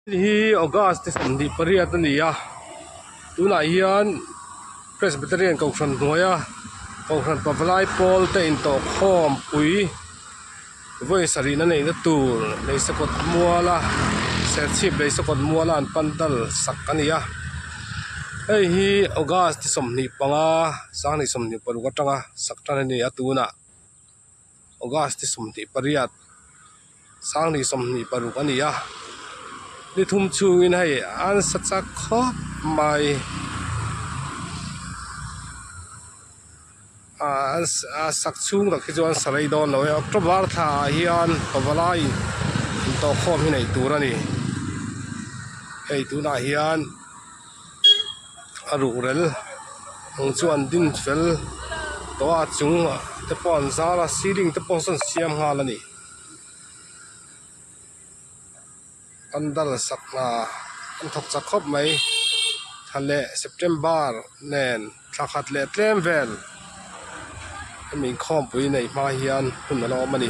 Hei hi August ni 28 a ni a tunah hian Presbyterian kohhran hnuaia kohhran pavalai pawl te intawh khawm pui vawi sarih na neihna tur Leisakawt muala Serchhip Leisakawt muala an pandal sak a ni a hei hi August ni 25 sanghnih 26 atanga sak tan a ni a tunah. August ni 28 26 a ni a ni thum chhungin hei an sa chak khawp mai ah a sak chhung tak hi chu an sa rei dawn lo e October thla ah hian pavalai intawhkhawm hi neih tur a ni hei tunah hian. A ruhrel ang chu an din fel tawh a a chung te pawh an zar a ceiling te pawh sawn siam nghal a ni pandal sak hna an thawk chak khawp mai thla leh september nen thla khat leh tlem vel hemi inkhawmpui neih hma hian hun a la awm a ni.